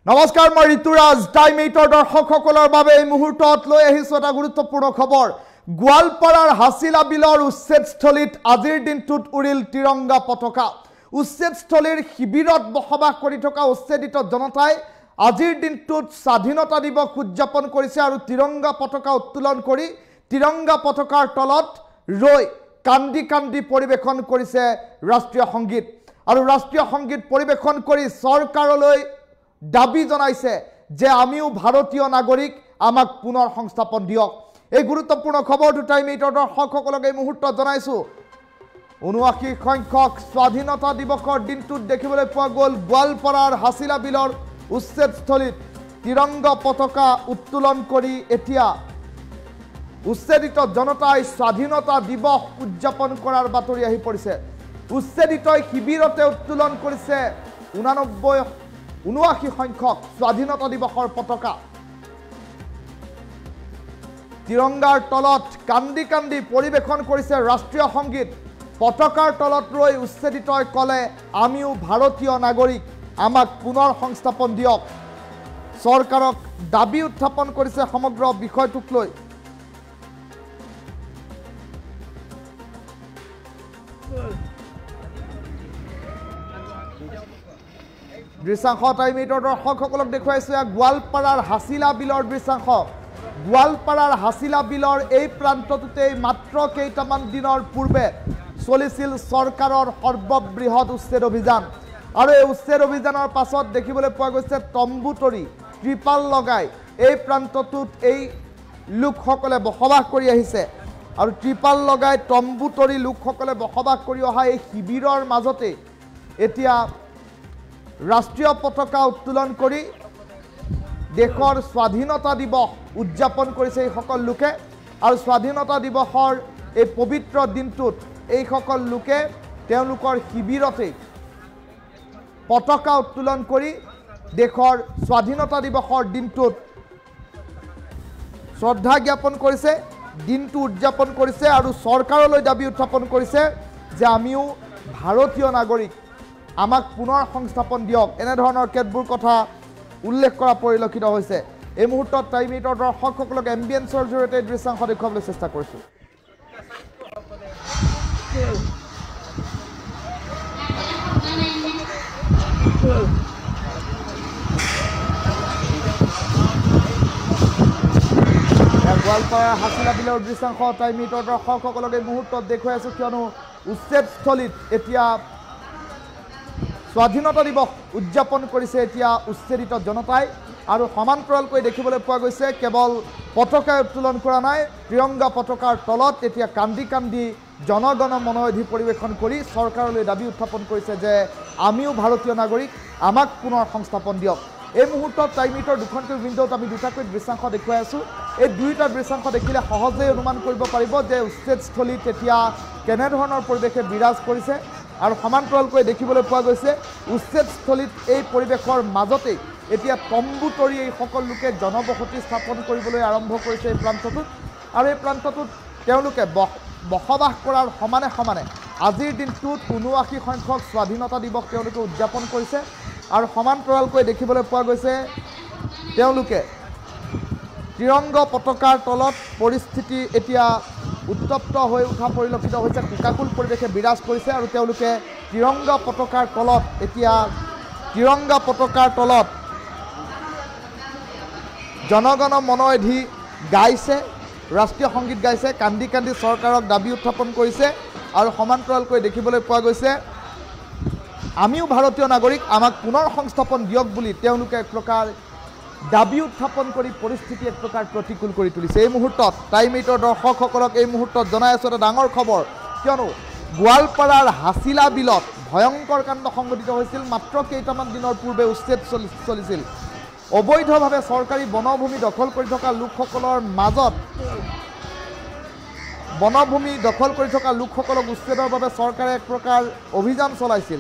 নমস্কাৰ, মই ঋতুৰাজ। টাইম এইটৰ দৰ্শকসকলৰ বাবে এই মুহূৰ্তত লৈ আহিছোঁ এটা গুৰুত্বপূৰ্ণ খবৰ। গোৱালপাৰাৰ হাচিলা বিলৰ উচ্ছেদস্থলীত আজিৰ দিনটোত উৰিল তিৰংগা পতাকা। উচ্ছেদস্থলীৰ শিবিৰত বসবাস কৰি থকা উচ্ছেদিত জনতাই আজিৰ দিনটোত স্বাধীনতা দিৱস উদযাপন কৰিছে আৰু তিৰংগা পতাকা উত্তোলন কৰি তিৰংগা পতাকাৰ তলত ৰৈ কান্দি কান্দি পৰিৱেশন কৰিছে ৰাষ্ট্ৰীয় সংগীত। আৰু ৰাষ্ট্ৰীয় সংগীত পৰিৱেশন কৰি চৰকাৰলৈ দাবী জনাইছে যে আমিও ভাৰতীয় নাগৰিক, আমাক পুনৰ সংস্থাপন দিয়ক। এই গুৰুত্বপূৰ্ণ খবৰটো টাইম এইটৰ দৰ্শকসকলক এই মুহূৰ্তত জনাইছোঁ। ৭৯ সংখ্যক স্বাধীনতা দিৱসৰ দিনটোত দেখিবলৈ পোৱা গ'ল গোৱালপাৰাৰ হাচিলা বিলৰ উচ্ছেদস্থলীত তিৰংগা পতাকা উত্তোলন কৰি এতিয়া উচ্ছেদিত জনতাই স্বাধীনতা দিৱস উদযাপন কৰাৰ বাতৰি আহি পৰিছে। উচ্ছেদিতই শিবিৰতে উত্তোলন কৰিছে ৭৯ সংখ্যক স্বাধীনতা দিৱসৰ পতাকা। তিৰংগাৰ তলত কান্দি কান্দি পৰিৱেশন কৰিছে ৰাষ্ট্ৰীয় সংগীত। পতাকাৰ তলত ৰৈ উচ্ছেদিতই ক'লে, আমিও ভাৰতীয় নাগৰিক, আমাক পুনৰ সংস্থাপন দিয়ক। চৰকাৰক দাবী উত্থাপন কৰিছে সমগ্ৰ বিষয়টোক লৈ। দৃশ্যাংশ টাইম এইটৰ দৰ্শকসকলক দেখুৱাইছোঁ গোৱালপাৰাৰ হাচিলা বিলৰ দৃশ্যাংশ। গোৱালপাৰাৰ হাচিলা বিলৰ এই প্ৰান্তটোতেই মাত্ৰ কেইটামান দিনৰ পূৰ্বে চলিছিল চৰকাৰৰ সৰ্ববৃহৎ উচ্ছেদ অভিযান। আৰু এই উচ্ছেদ অভিযানৰ পাছত দেখিবলৈ পোৱা গৈছে তম্বু তৰি ত্ৰিপাল লগাই এই প্ৰান্তটোত এই লোকসকলে বসবাস কৰি আহিছে। আৰু ত্ৰিপাল লগাই তম্বু তৰি লোকসকলে বসবাস কৰি অহা এই শিবিৰৰ মাজতে এতিয়া ৰাষ্ট্ৰীয় পতাকা উত্তোলন কৰি দেশৰ স্বাধীনতা দিৱস উদযাপন কৰিছে এইসকল লোকে। আৰু স্বাধীনতা দিৱসৰ এই পবিত্ৰ দিনটোত এইসকল লোকে তেওঁলোকৰ শিবিৰতে পতাকা উত্তোলন কৰি দেশৰ স্বাধীনতা দিৱসৰ দিনটোত শ্ৰদ্ধা জ্ঞাপন কৰিছে, দিনটো উদযাপন কৰিছে আৰু চৰকাৰলৈ দাবী উত্থাপন কৰিছে যে আমিও ভাৰতীয় নাগৰিক, আমাক পুনৰ সংস্থাপন দিয়ক। এনেধৰণৰ কেতবোৰ কথা উল্লেখ কৰা পৰিলক্ষিত হৈছে। এই মুহূৰ্তত টাইম এইটৰ দৰ্শকসকলক এম্বিয়েন্সৰ জৰিয়তে এই দৃশ্যাংশ দেখুৱাবলৈ চেষ্টা কৰিছোঁ। গোৱালপাৰাৰ হাচিলা বিলৰ দৃশ্যাংশ টাইম এইটৰ দৰ্শকসকলক এই মুহূৰ্তত দেখুৱাই আছোঁ, কিয়নো উচ্ছেদস্থলীত এতিয়া স্বাধীনতা দিৱস উদযাপন কৰিছে এতিয়া উচ্ছেদিত জনতাই। আৰু সমান্তৰালকৈ দেখিবলৈ পোৱা গৈছে কেৱল পতাকাই উত্তোলন কৰা নাই, ত্ৰিৰংগা পতাকাৰ তলত এতিয়া কান্দি কান্দি জনগণ মনোধি পৰিৱেশন কৰি চৰকাৰলৈ দাবী উত্থাপন কৰিছে যে আমিও ভাৰতীয় নাগৰিক, আমাক পুনৰ সংস্থাপন দিয়ক। এই মুহূৰ্তত টাইম এইটৰ দুখনকৈ উইণ্ড'ত আমি দুটাকৈ দৃশ্যাংশ দেখুৱাই আছোঁ। এই দুয়োটা দৃশ্যাংশ দেখিলে সহজেই অনুমান কৰিব পাৰিব যে উচ্ছেদস্থলীত এতিয়া কেনেধৰণৰ পৰিৱেশে বিৰাজ কৰিছে। আৰু সমান্তৰালকৈ দেখিবলৈ পোৱা গৈছে উচ্ছেদস্থলীত এই পৰিৱেশৰ মাজতেই এতিয়া তম্বু তৰি এইসকল লোকে জনবসতি স্থাপন কৰিবলৈ আৰম্ভ কৰিছে এই প্ৰান্তটোত। আৰু এই প্ৰান্তটোত তেওঁলোকে বসবাস কৰাৰ সমানে সমানে আজিৰ দিনটোত ৭৯ সংখ্যক স্বাধীনতা দিৱস তেওঁলোকে উদযাপন কৰিছে। আৰু সমান্তৰালকৈ দেখিবলৈ পোৱা গৈছে তেওঁলোকে তিৰংগ পতাকাৰ তলত পৰিস্থিতি এতিয়া উত্তপ্ত হৈ উঠা পৰিলক্ষিত হৈছে, শোকাকুল পৰিৱেশে বিৰাজ কৰিছে। আৰু তেওঁলোকে তিৰংগা পতাকাৰ তলত এতিয়া তিৰংগা পতাকাৰ তলত জনগণ মনোধি গাইছে, ৰাষ্ট্ৰীয় সংগীত গাইছে, কান্দি কান্দি চৰকাৰক দাবী উত্থাপন কৰিছে। আৰু সমান্তৰালকৈ দেখিবলৈ পোৱা গৈছে আমিও ভাৰতীয় নাগৰিক, আমাক পুনৰ সংস্থাপন দিয়ক বুলি তেওঁলোকে এক প্ৰকাৰ দাবী উত্থাপন কৰি পৰিস্থিতি এক প্ৰকাৰ প্ৰতিকূল কৰি তুলিছে। এই মুহূৰ্তত টাইম এইটৰ দৰ্শকসকলক এই মুহূৰ্তত জনাই আছোঁ এটা ডাঙৰ খবৰ, কিয়নো গোৱালপাৰাৰ হাচিলা বিলত ভয়ংকৰ কাণ্ড সংঘটিত হৈছিল। মাত্ৰ কেইটামান দিনৰ পূৰ্বে উচ্ছেদ চলিছিল। অবৈধভাৱে চৰকাৰী বনভূমি দখল কৰি থকা লোকসকলৰ মাজত বনভূমি দখল কৰি থকা লোকসকলক উচ্ছেদৰ বাবে চৰকাৰে এক প্ৰকাৰ অভিযান চলাইছিল।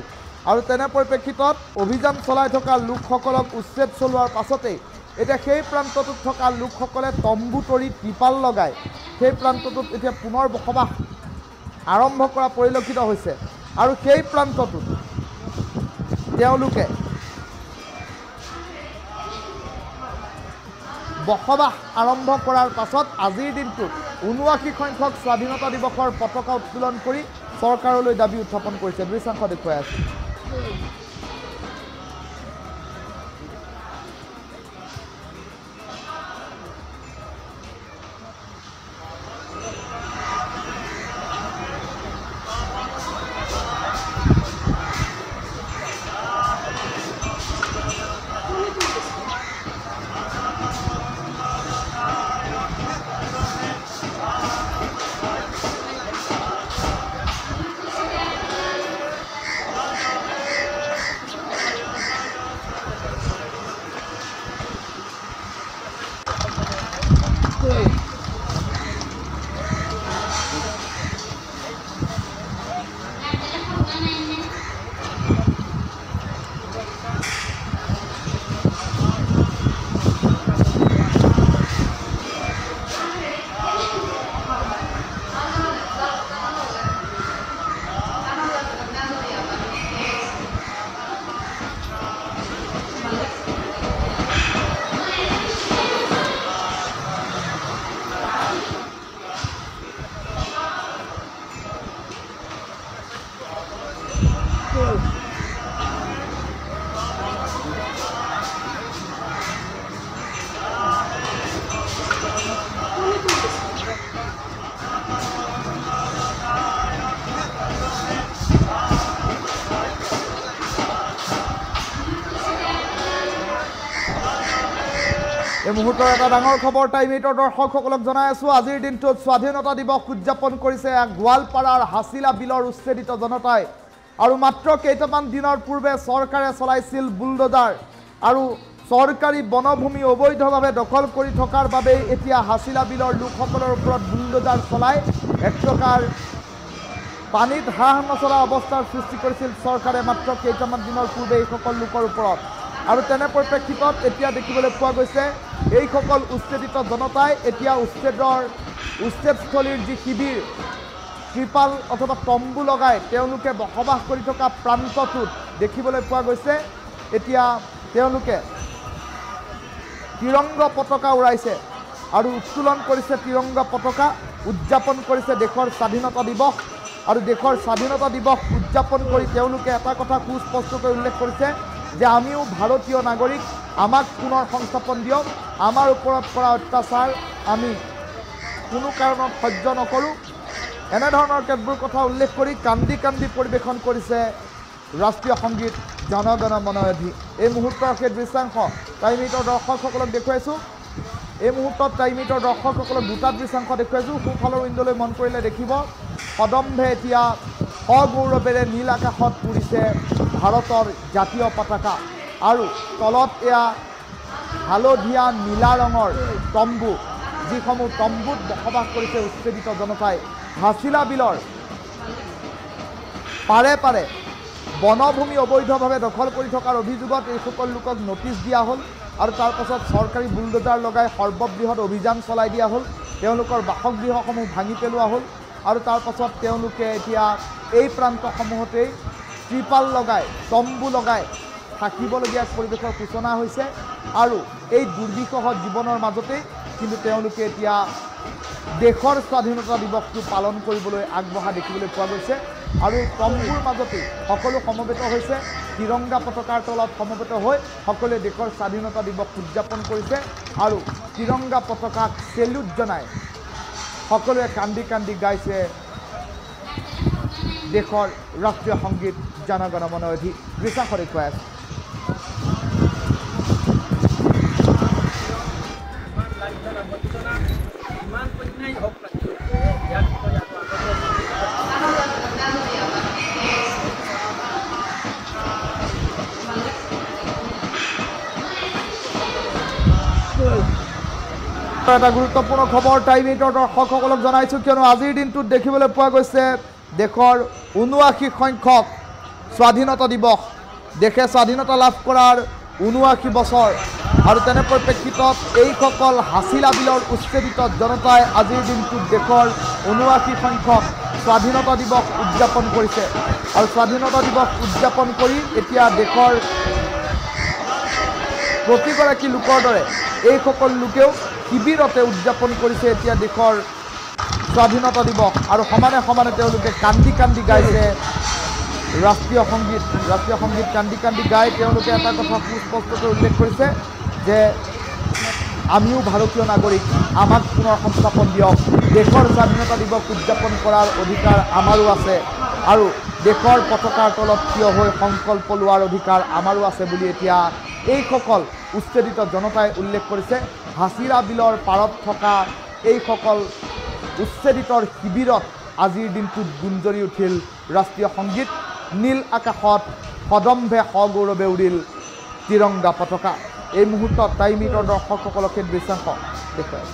আৰু তেনে পৰিপ্ৰেক্ষিতত অভিযান চলাই থকা লোকসকলক উচ্ছেদ চলোৱাৰ পাছতেই এতিয়া সেই প্ৰান্তটোত থকা লোকসকলে তম্বু তৰি ত্ৰিপাল লগাই সেই প্ৰান্তটোত এতিয়া পুনৰ বসবাস আৰম্ভ কৰা পৰিলক্ষিত হৈছে। আৰু সেই প্ৰান্তটোত তেওঁলোকে বসবাস আৰম্ভ কৰাৰ পাছত আজিৰ দিনটোত ৭৯ সংখ্যক স্বাধীনতা দিৱসৰ পতাকা উত্তোলন কৰি চৰকাৰলৈ দাবী উত্থাপন কৰিছে। দৃশ্যাংশ দেখুৱাই আছে। এই মুহূৰ্তৰ এটা ডাঙৰ খবৰ টাইম এইটৰ দৰ্শকসকলক জনাই আছোঁ। আজিৰ দিনটোত স্বাধীনতা দিৱস উদযাপন কৰিছে গোৱালপাৰাৰ হাচিলা বিলৰ উচ্ছেদিত জনতাই। আৰু মাত্ৰ কেইটামান দিনৰ পূৰ্বে চৰকাৰে চলাইছিল বুলডোজাৰ আৰু চৰকাৰী বনভূমি অবৈধভাৱে দখল কৰি থকাৰ বাবেই এতিয়া হাচিলা বিলৰ লোকসকলৰ ওপৰত বুলডোজাৰ চলাই এক প্ৰকাৰ পানীত হাঁহ নচলা অৱস্থাৰ সৃষ্টি কৰিছিল চৰকাৰে মাত্ৰ কেইটামান দিনৰ পূৰ্বে এইসকল লোকৰ ওপৰত। আৰু তেনে পৰিপ্ৰেক্ষিতত এতিয়া দেখিবলৈ পোৱা গৈছে এইসকল উচ্ছেদিত জনতাই এতিয়া উচ্ছেদস্থলীৰ যি শিবিৰ ত্ৰিপাল অথবা তম্বু লগাই তেওঁলোকে বসবাস কৰি থকা প্ৰান্তটোত দেখিবলৈ পোৱা গৈছে এতিয়া তেওঁলোকে তিৰংগ পতাকা উৰাইছে আৰু উত্তোলন কৰিছে তিৰংগ পতাকা, উদযাপন কৰিছে দেশৰ স্বাধীনতা দিৱস। আৰু দেশৰ স্বাধীনতা দিৱস উদযাপন কৰি তেওঁলোকে এটা কথা সুস্পষ্টকৈ উল্লেখ কৰিছে যে আমিও ভাৰতীয় নাগৰিক, আমাক পুনৰ সংস্থাপন দিয়ক, আমাৰ ওপৰত কৰা অত্যাচাৰ আমি কোনো কাৰণত সহ্য নকৰোঁ। এনেধৰণৰ কেতবোৰ কথা উল্লেখ কৰি কান্দি কান্দি পৰিৱেশন কৰিছে ৰাষ্ট্ৰীয় সংগীত জনগণ মন অধি। এই মুহূৰ্তৰ সেই দৃশ্যাংশ টাইম এইটৰ দৰ্শকসকলক দেখুৱাইছোঁ। এই মুহূৰ্তত টাইম এইটৰ দৰ্শকসকলক দুটা দৃশ্যাংশ দেখুৱাইছোঁ। সোঁফালৰ উইণ্ডলৈ মন কৰিলে দেখিব সদম্ভে এতিয়া সগৌৰৱেৰে নীল আকাশত উৰিছে ভাৰতৰ জাতীয় পতাকা আৰু তলত এয়া হালধীয়া নীলা ৰঙৰ তম্বু, যিসমূহ তম্বুত বসবাস কৰিছে উচ্ছেদিত জনতাই। হাচিলা বিলৰ পাৰে পাৰে বনভূমি অবৈধভাৱে দখল কৰি থকাৰ অভিযোগত এইসকল লোকক নটিচ দিয়া হ'ল আৰু তাৰ পাছত চৰকাৰী বুলডোজাৰ লগাই সৰ্ববৃহৎ অভিযান চলাই দিয়া হ'ল, তেওঁলোকৰ বাসগৃহসমূহ ভাঙি পেলোৱা হ'ল আৰু তাৰ পাছত তেওঁলোকে এতিয়া এই প্ৰান্তসমূহতেই ত্ৰিপাল লগাই তম্বু লগাই থাকিবলগীয়া পৰিৱেশৰ সূচনা হৈছে। আৰু এই দুৰ্বিষহ জীৱনৰ মাজতেই কিন্তু তেওঁলোকে এতিয়া দেশৰ স্বাধীনতা দিৱসটো পালন কৰিবলৈ আগবঢ়া দেখিবলৈ পোৱা গৈছে। আৰু এই তম্বুৰ মাজতেই সকলো সমবেত হৈছে, তিৰংগা পতাকাৰ তলত সমবেত হৈ সকলোৱে দেশৰ স্বাধীনতা দিৱস উদযাপন কৰিছে আৰু তিৰংগা পতাকাক চেল্যুট জনাই সকলোৱে কান্দি কান্দি গাইছে দেশৰ ৰাষ্ট্ৰীয় সংগীত জনগণ মন অধি। দৃশ্যাংশ দেখুৱাই আছে। এটা গুৰুত্বপূৰ্ণ খবৰ টাইম এইটৰ দৰ্শকসকলক জনাইছোঁ, কিয়নো আজিৰ দিনটোত দেখিবলৈ পোৱা গৈছে দেশৰ ৭৯ সংখ্যক স্বাধীনতা দিৱস, দেশে স্বাধীনতা লাভ কৰাৰ ৭৯ বছৰ। আৰু তেনে পৰিপ্ৰেক্ষিতত এইসকল হাচিলা বিলৰ উচ্ছেদিত জনতাই আজিৰ দিনটোত দেশৰ ৭৯ সংখ্যক স্বাধীনতা দিৱস উদযাপন কৰিছে। আৰু স্বাধীনতা দিৱস উদযাপন কৰি এতিয়া দেশৰ প্ৰতিগৰাকী লোকৰ দৰে এইসকল লোকেও শিবিৰতে উদযাপন কৰিছে এতিয়া দেশৰ স্বাধীনতা দিৱস আৰু সমানে সমানে তেওঁলোকে কান্দি কান্দি গাইছে ৰাষ্ট্ৰীয় সংগীত। ৰাষ্ট্ৰীয় সংগীত কান্দি কান্দি গাই তেওঁলোকে এটা কথা সুস্পষ্টকৈ উল্লেখ কৰিছে যে আমিও ভাৰতীয় নাগৰিক, আমাক পুনৰ সংস্থাপন দিয়ক, দেশৰ স্বাধীনতা দিৱস উদযাপন কৰাৰ অধিকাৰ আমাৰো আছে আৰু দেশৰ পতাকাৰ তলত থিয় হৈ সংকল্প লোৱাৰ অধিকাৰ আমাৰো আছে বুলি এতিয়া এইসকল উচ্ছেদিত জনতাই উল্লেখ কৰিছে। হাচিৰা বিলৰ পাৰত থকা এইসকল উচ্ছেদিতৰ শিবিৰত আজিৰ দিনটোত গুঞ্জৰি উঠিল ৰাষ্ট্ৰীয় সংগীত। নীল আকাশত সদম্ভে সগৌৰৱে উৰিল তিৰংগা পতাকা। এই মুহূৰ্তত টাইম এইটৰ দৰ্শকসকলক সেই দৃশ্যাংশ দেখুৱাই।